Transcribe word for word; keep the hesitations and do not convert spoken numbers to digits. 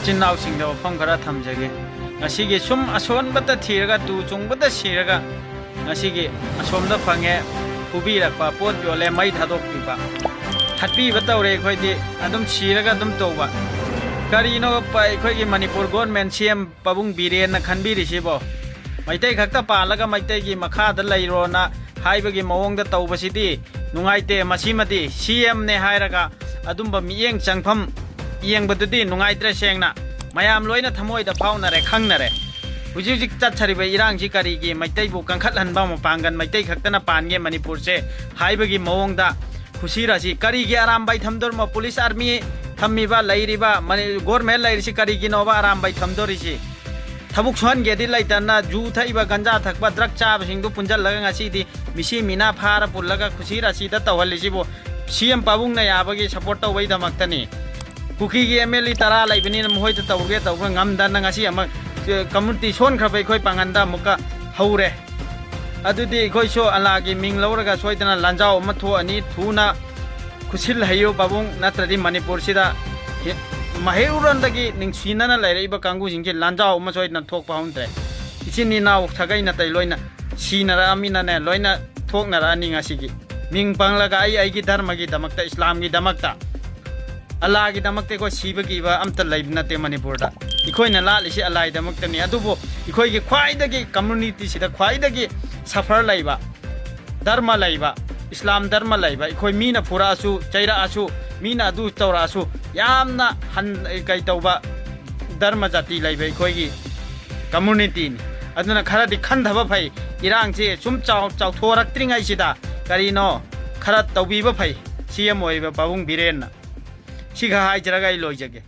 ꯏꯆꯤꯟ ꯏꯅꯥꯎꯁꯤꯡꯗ ꯋꯥꯐꯝ ꯈꯔ ꯊꯝꯖꯒꯦ꯫ ꯉꯁꯤꯒꯤ ꯁꯨꯝ ꯑꯁꯣꯟꯕꯇ ꯊꯤꯔꯒ, ꯇꯨ ꯆꯨꯡꯕꯇ ꯁꯤꯔꯒ, ꯉꯁꯤꯒꯤ ꯑꯁꯣꯝꯗ ꯐꯪꯉꯦ, ꯐꯨꯕꯤꯔꯛꯄ, ꯄꯣꯠ ꯌꯣꯜꯂꯦ, ꯃꯩ ꯊꯥꯗꯣꯛꯄꯤꯕ, ꯍꯥꯠꯄꯤꯕ ꯇꯧꯔꯦ꯫ ꯑꯩꯈꯣꯏꯗꯤ ꯑꯗꯨꯝ ꯁꯤꯔꯒ ꯑꯗꯨꯝ ꯇꯧꯕ꯫ ꯀꯔꯤꯅꯣ ꯄ-, ꯑꯩꯈꯣꯏꯒꯤ ꯃꯅꯤꯄꯨꯔ ꯒꯣꯔꯃꯦꯟ ꯁꯤ ꯑꯦꯝ ꯄꯥꯕꯨꯡ ꯕꯤꯔꯦꯟꯅ ꯈꯟꯕꯤꯔꯤꯁꯤꯕꯣ? ꯃꯩꯇꯩ ꯈꯛꯇ ꯄꯥꯜꯂꯒ ꯃꯩꯇꯩꯒꯤ ꯃꯈꯥꯗ ꯂꯩꯔꯣꯅ ꯍꯥꯏꯕꯒꯤ ꯃꯑꯣꯡꯗ ꯇꯧꯕꯁꯤꯗꯤ ꯅꯨꯡꯉꯥꯏꯇꯦ꯫ ꯃꯁꯤꯃꯗꯤ ꯁꯤ ꯑꯦꯝꯅꯦ ꯍꯥꯏꯔꯒ ꯑꯗꯨꯝꯕ ꯃꯤꯠꯌꯦꯡ ꯆꯪꯐꯝ ꯌꯦꯡꯕꯗꯨꯗꯤ ꯅꯨꯡꯉꯥꯏꯇ꯭ꯔꯦ꯫ ꯁꯦꯡꯅ ꯃꯌꯥꯝ ꯂꯣꯏꯅ ꯊꯃꯣꯏꯗ ꯐꯥꯎꯅꯔꯦ, ꯈꯪꯅꯔꯦ꯫ ꯍꯧꯖꯤꯛ ꯍꯧꯖꯤꯛ ꯆꯠꯊꯔꯤꯕ ꯏꯔꯥꯡꯁꯤ ꯀꯔꯤꯒꯤ ꯃꯩꯇꯩꯕꯨ ꯀꯟꯈꯠꯍꯟꯕ ꯃꯄꯥꯡꯒꯜ ꯃꯩꯇꯩ ꯈꯛꯇꯅ ꯄꯥꯟꯒꯦ ꯃꯅꯤꯄꯨꯔꯁꯦ ꯍꯥꯏꯕꯒꯤ ꯃꯑꯣꯡꯗ ꯈꯨꯁꯤ ꯔꯥꯁꯤ ꯀꯔꯤꯒꯤ ꯑꯔꯥꯝꯕꯥꯏ ꯊꯝꯗꯣꯔꯤꯃꯣ? ꯄꯨꯂꯤꯁ ꯑꯥꯔꯃꯤ ꯊꯝꯃꯤꯕ, ꯂꯩꯔꯤꯕ ꯃꯅꯤ-, ꯒꯣꯔꯃꯦꯟ ꯂꯩꯔꯤꯁꯤ ꯀꯔꯤꯒꯤꯅꯣꯕ ꯑꯔꯥꯝꯕꯥꯏ ꯊꯝꯗꯣꯔꯤꯁꯤ? ꯊꯕꯛ ꯁꯨꯍꯟꯒꯦꯗꯤ ꯂꯩꯇꯅ ꯖꯨ ꯊꯛꯏꯕ, ꯒꯟꯖꯥ ꯊꯛꯄ, ꯗ꯭ꯔꯒ ꯆꯥꯕꯁꯤꯡꯗꯨ ꯄꯨꯟꯁꯤꯜꯂꯒ ꯉꯁꯤꯗꯤ ꯃꯤꯁꯤ ꯃꯤꯅꯥ ꯐꯥꯔ ꯄꯨꯜꯂꯒ ꯈꯨꯁꯤ ꯔꯥꯁꯤꯗ ꯇꯧꯍꯜꯂꯤꯁꯤꯕꯨ ꯁꯤ ꯑꯦꯝ ꯄꯥꯕꯨꯡꯅ ꯌꯥꯕꯒꯤ ꯁꯄꯣꯔꯠ ꯇꯧꯕꯩꯗꯃꯛꯇꯅꯤ꯫ ꯀꯨꯀꯤꯒꯤ ꯑꯦꯝ ꯑꯦꯜ ꯑꯦ ꯇꯔꯥ ꯂꯩꯕꯅꯤꯅ ꯃꯈꯣꯏꯗ ꯇꯧꯒꯦ ꯇꯧꯕ ꯉꯝꯗꯅ ꯉꯁꯤ ꯑꯃꯨꯛ, ꯑꯦ, ꯀꯝꯃꯨꯅꯤꯇꯤ ꯁꯣꯟꯈ꯭ꯔꯕ ꯑꯩꯈꯣꯏ ꯄꯥꯡꯒꯟꯗ ꯑꯃꯨꯛꯀ ꯍꯧꯔꯦ꯫ ꯑꯗꯨꯗꯤ ꯑꯩꯈꯣꯏꯁꯨ ꯑꯜꯂꯥꯒꯤ ꯃꯤꯡ ꯂꯧꯔꯒ ꯁꯣꯏꯗꯅ ꯂꯥꯟꯖꯥꯎ ꯑꯃ ꯊꯣꯛꯑꯅꯤ꯫ ꯊꯨꯅ ꯈꯨꯠꯁꯤꯜ ꯍꯩꯌꯨ ꯄꯥꯕꯨꯡ, ꯅꯠꯇ꯭ꯔꯗꯤ ꯃꯅꯤꯄꯨꯔꯁꯤꯗ ꯍꯤ-, ꯃꯍꯩꯔꯣꯟꯗꯒꯤ ꯅꯨꯡꯁꯤꯅꯅ ꯂꯩꯔꯛꯏꯕ ꯀꯥꯡꯕꯨꯁꯤꯡꯁꯤ ꯂꯥꯟꯖꯥꯎ ꯑꯃ ꯁꯣꯏꯗꯅ ꯊꯣꯛꯄ ꯍꯧꯅꯗ꯭ꯔꯦ꯫ ꯏꯆꯤꯟ ꯏꯅꯥꯎ ꯁꯥꯒꯩ ꯅꯥꯇꯩ ꯂꯣꯏꯅ ꯁꯤꯅꯔꯛꯑꯃꯤꯅꯅꯦ, ꯂꯣꯏꯅ ꯊꯣꯛꯅꯔꯛꯑꯅꯤ ꯉꯁꯤꯒꯤ꯫ ꯃꯤꯡ ꯄꯪꯂꯒ ꯑꯩ ꯑꯩꯒꯤ ꯙꯔꯃꯒꯤꯗꯃꯛꯇ, ꯏꯁꯂꯥꯝꯒꯤꯗꯃꯛꯇ, ꯑꯜꯂꯥꯒꯤꯗꯃꯛꯇ ꯑꯩꯈꯣꯏ ꯁꯤꯕꯒꯤ ꯏꯕ ꯑꯝꯇ ꯂꯩꯕ ꯅꯠꯇꯦ ꯃꯅꯤꯄꯨꯔꯗ꯫ ꯑꯩꯈꯣꯏꯅ ꯂꯥꯠꯂꯤꯁꯤ ꯑꯜꯂꯥꯒꯤꯗꯃꯛꯇꯅꯤ꯫ ꯑꯗꯨꯕꯨ ꯑꯩꯈꯣꯏꯒꯤ ꯈ꯭ꯋꯥꯏꯗꯒꯤ, ꯀꯝꯃꯨꯅꯤꯇꯤꯁꯤꯗ ꯈ꯭ꯋꯥꯏꯗꯒꯤ ꯁꯐꯔ ꯂꯩꯕ, ꯙꯔꯃ ꯂꯩꯕ, ꯏꯁꯂꯥꯝ ꯙꯔꯃ ꯂꯩꯕ, ꯑꯩꯈꯣꯏ ꯃꯤꯅ ꯐꯨꯔꯛꯑꯁꯨ, ꯆꯩꯔꯛꯑꯁꯨ, ꯃꯤꯅ ꯑꯗꯨ ꯇꯧꯔꯛꯑꯁꯨ, ꯌꯥꯝꯅ ꯍꯟ-, ꯀꯩ ꯇꯧꯕ ꯙꯔꯃ ꯖꯥꯇꯤ ꯂꯩꯕ ꯑꯩꯈꯣꯏꯒꯤ ꯀꯝꯃꯨꯅꯤꯇꯤꯅꯤ꯫ ꯑꯗꯨꯅ ꯈꯔꯗꯤ ꯈꯟꯊꯕ ꯐꯩ꯫ ꯏꯔꯥꯡꯁꯦ ꯁꯨꯝ ꯆꯥꯎ-, ꯆꯥꯎꯊꯣꯔꯛꯇ꯭ꯔꯤꯉꯩꯁꯤꯗ ꯀꯔꯤꯅꯣ ꯈꯔ ꯇꯧꯕꯤꯕ ꯐꯩ꯫ ꯁꯤ ꯑꯦꯝ ꯑꯣꯏꯔꯤꯕ ꯄꯥꯕꯨꯡ ꯕꯤꯔꯦꯟꯅ꯫ ꯁꯤꯈꯛ ꯍꯥꯏꯖꯔꯒ ꯑꯩ ꯂꯣꯏꯖꯒꯦ꯫